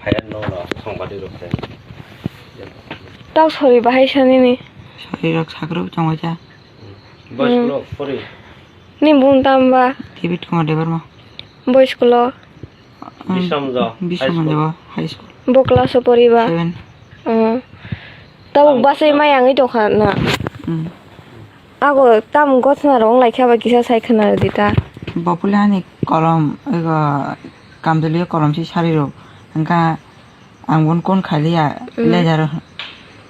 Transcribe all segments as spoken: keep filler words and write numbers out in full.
Hayano no songwadi rok se. Tak sori bahai sanini. Sori rok sakruk tongwai ta. Boys Hmm. Club pori. Ni bung tamba. David Kumar Debbarma. Boys Club. Bisramganj High School. Bisramganj High School. Bo class o poriba. Seven. Hmm. Tabuk basai mai angwi tongkha na. Hmm. Ago tam gotna rok wng lai khe bai kisa sai khwna rwdi ta. Bo pule ani kolom, ego, kamjwlwi kolom si sari rw. Hwnkha ang bono kon khailiya, Mm. lejar,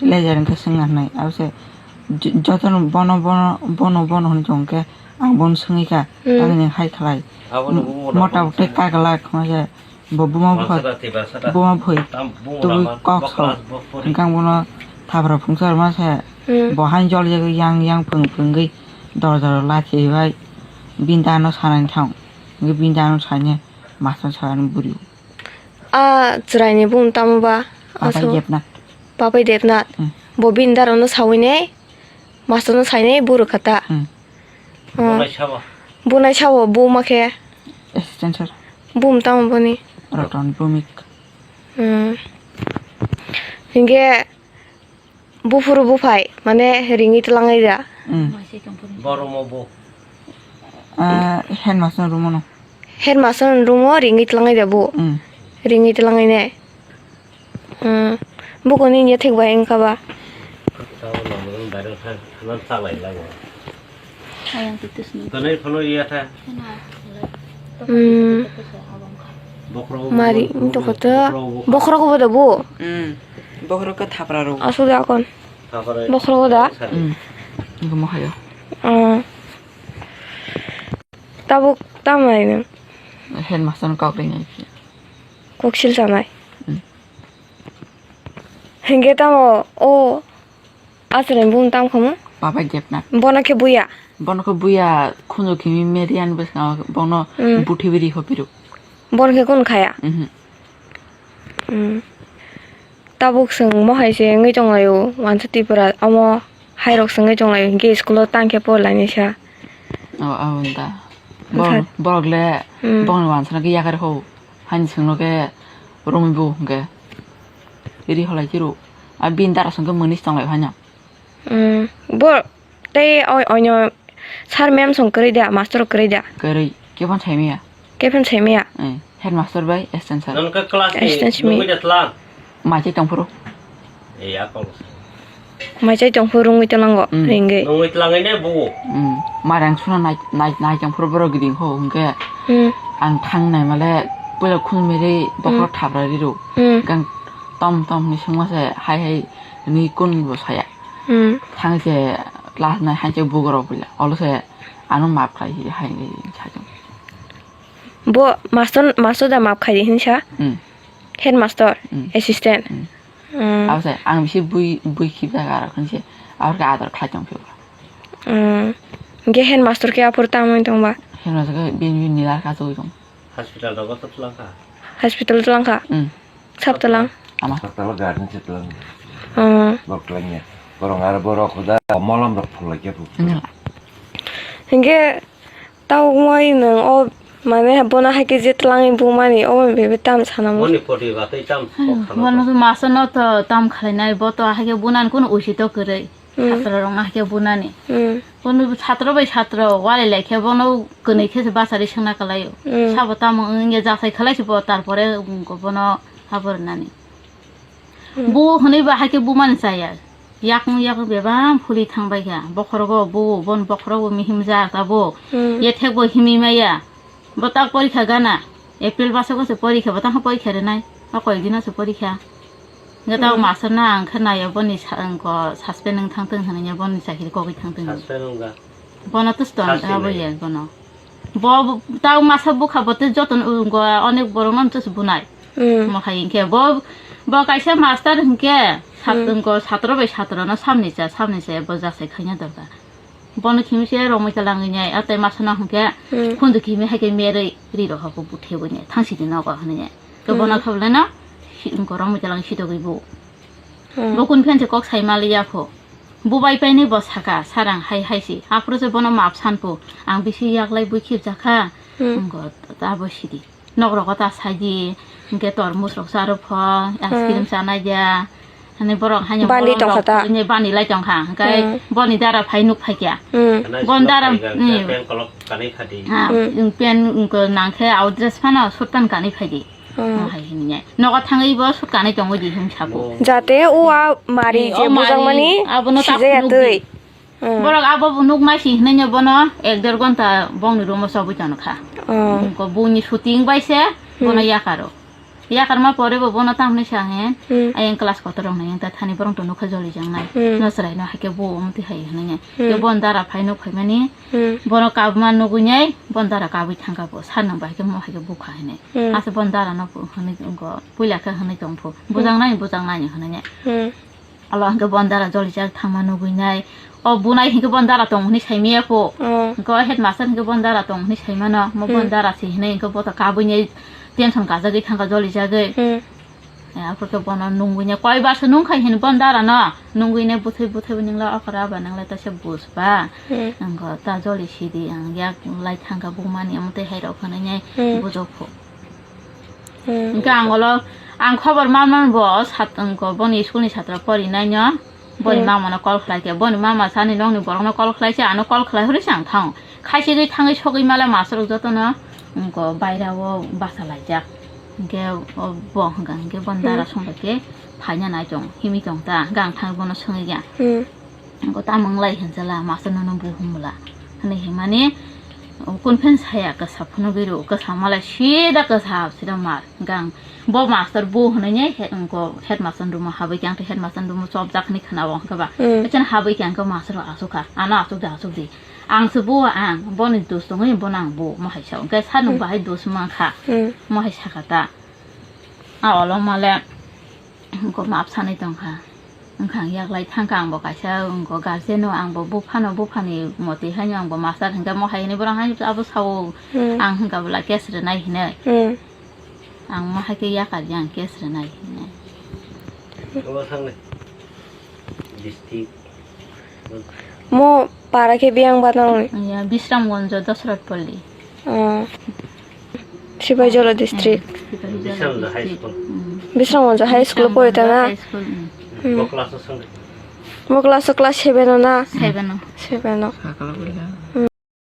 lejar hwnkhe swngna hwnwi. Abose j-, jotono bono, bono, bono, bono hwnwi tongkhe ang bono swngwi kha. Mm. Tamoni hai khlai. Mota bo tei kaglak hwnwi se. Bo buma buphai, buma buphai tubui kok sao. Hwnkhe ang bono thapra phungsa rwma se, Hmm. bo haino jolijagwi yang yang phwng phwngwi dorja rok lachibai bini dano sanani thang. Hwnkhe bini dano saine master sakani bwrwi. A chwraini bung tamo ba? Papai Debnath. Papai Debnath. Hmm. Bo bini dano sawi nai, master no sainai bwrwi kha ta. Hmm. Oh. Bunai sabo. Bunai sabo, buma khe? Assistant sir. Bum tamo boni? Ratan Bhumik. Hmm. Hingke buphuru buphai, mane ringwi tlangai da? Hmm. Boromo bo. Ah, headmaster room no. Headmaster room o ringwi tlangai da bo? Hmm. Ringwi tlangai ne? Hmm. Buko ni ya thik bai wngkha ba? Tao no, no, direct ha, hanan chalai lago. Ayang titus ni. Tanai phano ya tha. Hmm. Bokhro Mari, bokhro toko to. Bokhro bokhro. Bokhro ko bodo bo? Hmm. Bokhro ko thapra ro. Asu da kon. Thapra. Bokhro ko da? Hmm. Ngi mo hayo. Hmm. Tabuk tamai no. Headmaster no kok ringai. Koksil sanai. Hmm. Hingke tamo o aswrani bung tamo khamu? Papai Debnath. Bono khe buya? Bono khe buya khunju kimi Marian bwskango bono Hmm. Buthi biri hopiro. Bono khe kun khaya? Mhm. Hmm. Tabuk chwng mohai se wngwi tonglaio, wansa Tripura omo hairok se wngwi tonglaio, hinkhe school o tang khe porlainai sa. O, aboni da. Borok, Onkha- borok le Hmm. bongni wansa no khe yakar ho. Hani sengno khe romwi bo hwnkhe ri holai chiro. A bini dara songkhe mwnwi se tonglai phano. Hmm. Bo tei o-, oino sir ma'am song kwrwi da, master kwrwi da? Kwrwi, khe phano saimaya. Khe phano saimaya? Eh, headmaster bai assistant sir. Nang khe class ni Assistant simi. Nungwi da tlang? Maichai tongphuru. Ei, a kok. Maichai tongphuru rungwi tonglango, Mm. ringwi. Nungwi tlangai ne bugo. Mm. Marang suna nai, nai, nai tongphuru borok giding ho, hwnkhe Mm. ang thang nai male puila khun miri bokhorok Mm. thapra riro. Mm. Hwnkhe ang tom tom hwnwi swngma se hai hai hwnwi kun bo saya. Mm. Thang se class nine hai se bugo rok puila. Olo se ano map khai hai hai sajak. Bo master, master da map khai di hinsa? Mm. Headmaster, Mm. assistant. Mm. Mm. Abo se, ang bisi bui, bui khibjak aro khe se, abo khe ador khlai tong phio. Mm. Ge headmaster khe aphuru tamo wng tong ba? Headmaster khe bini bini nila kha chugui tong. Hospital rogo to twlang kha? Hospital twlang kha? Mm. Sab twlang? Ama. Hospital garden se twlang. Mm. Bok twlang ya. Borong aro borok khuda molom rok phulai khe bu. Nila. Hingke Tabukmani nwng o, mane, bono hai khe je twlangwi bumani, obo bebe tam sana muchung. Boni poti ba tei tam kok sana. Bono to masa no to tam khlainai, bo to hai khe bunani kunu usi to kwrwi. Hmm. Chatra rok no hai khe bunani. Hmm. Bono chatra bai chatra wali lai khe bono kwnwi khe se bachari swngna kwlaio. Hmm. Sabo tamo wngya jasai khlai se bo, tarpore bono abo rwnani. Hmm. Bo hwnwi ba hai khe bumani chaya. Yakung yakung bebak phuli thang bai kha. Bokhorogo bo, bon bokhorogo mihim jak abo. Hmm. Ye thek bo himwi maya. Bo tak porikha gana. April maso go se porikha, bo tang porikha rwnai. O koi dino se porikha. Nge tao Hmm. master na ang khe nai boni sa-, ang ko suspend wng thang thung hwnwi boni chakiri kogwi thang thung. Suspend wng ga. Bono tus ton Suspend abo wng. Ye bono. Bo, bo, tao masa bukha bo tei joto no, um, go, onek borok no tus bunai. Hmm. Mo hai hinkhe bo, bo kaisa master hinkhe sat-, Hmm. go, satro bai satro no samni cha, samni cha bo jasai khaina dorkar. Bono khimi se romwi twlangwi nai, a tei masa no hinkhe Hmm. Khundu khimi hai khe merwi ri rohor bo buthe bo nai, thang sidi nogo hinwi nai. To Hmm. Bono khablai no si-, go romwi twlang sidogwi bo. Hmm. Bo kun phen se kok sai maliya pho. Bo bai painwi bo saka, "Sir, ang hai hai si." Aphuru se bono map san pho. Ang bisi yaklai bui khibjakha. Hmm. Wngkha, ta bo sidi. Nok rogo ta saidi, Hwnkhe tormos rok sa rw pho, ice cream chanai ya. Hani borok haino bandi tongkha ta? Bandi lai tongkha. Hwnkhe boni dara phai nuk phai kya. Bon dara, pant kolok kanwi phadi. Ha, pant nangkhe au dress phano suit pant kanwi phai di. Hai hwnwi nogo thangwi bo suit kanwi tongwi di hwn sabo. Jate o a mari je bujak mani abono sijaya twi. Borok abo bo nuk nai si hwnwi bono ek der ghonta bongni room o chobwi tongkha. Ko bongni shooting bai se bono yakaro. Yakarma pore bo bono tamni sa he, ayang class kotor rok nai ta thani borok to nukha joli jang nai. No chwrai no hai khe bo omo twi hai hwnwi. Ke bon dara phai nuk phai mani. Bono kabma nugwi nai bon dara kabwi thangkha bo. Sar nang bai khe mo hai khe bukha hwnwi. Asa bon dara no hwnwi go puila khe hwnwi tong phu. Bujang nai bujang nai hwnwi. Olo hwnkhe bon dara jolijak thangma nugwi nai. O bunai hwnkhe bon dara tong hwnwi saimaya kho. Hwnkhe o headmaster hwnkhe bon dara tong hwnwi saimano. Mo bon dara se hwnwi hwnkhe bo to kabwi nai tension kajagwi thangkha jolijagwi. Aphuru khe bono nungwi nai koi bar se nungkha hini bon dara no. Nungwi nai bwthai bwthai bo ningla okra ba nangla ta se bus ba. Hwnkhe ta joli sidi ang yak lai thangkha bumani omo tei hai rok hwnwi nai bujok kho. Hwnkhe ang olo, ang khobor man man bo sat-, wngko boni school ni satra porinai no, boni mama no call khlai khe, boni mama sani nokni borok no call khlai se, ano call khlai hori se ang thango. Khaisegwi thangwi sogwi mala master rok joto no, wngko baira o basa laijak. Hwnkhe o bo hwnkha hwnkhe boni dara songbai khe phaina nai tong, himwi tong ta, hwnkhe ang thangwi bono swngwi ya. Wngkha tamo wnglai hinsala, master nono bu hwnmwla hwnwi hinmani, conference haya kwsa phunugwi rw, kwsa malai sida kwsa sida mar gang. Bo master bu hwnwi ni he-, wngkha headmaster room o habwi khe, ang tei headmaster room o chopjak hwnwi khna o, wngkha ba? Echeno habwi khe ang khe master rok achukha, ano achuk di, achuk di. Ang se bu, ang boni dos tongwi bono ang bu, mo hai sa o. Hwnkhe sir nwng bahai dos mankha, mo hai sakha ta. A olo male. Wngkha map sanwi tongkha. Wngkha ang yaklai thangkha, ang bo kaisa wngkha guardian o, ang bo buphano, buphani motwi haino ang bo master hinkhe mo hai hinwi borok haino abo sao, ang hinkha bwla case rwnai hinwi. Ang mo hai khe yakar di ang case rwnai hinwi. District. Mo para khe biyang ba nang ni? Ya, Bisramganj, Dosrat Pally. Ah. Sipaijala district. Bisramganj High School. Bisramganj High School pori ta na? High School, mm. Mo class o class seven o na? Seven o. Seven o.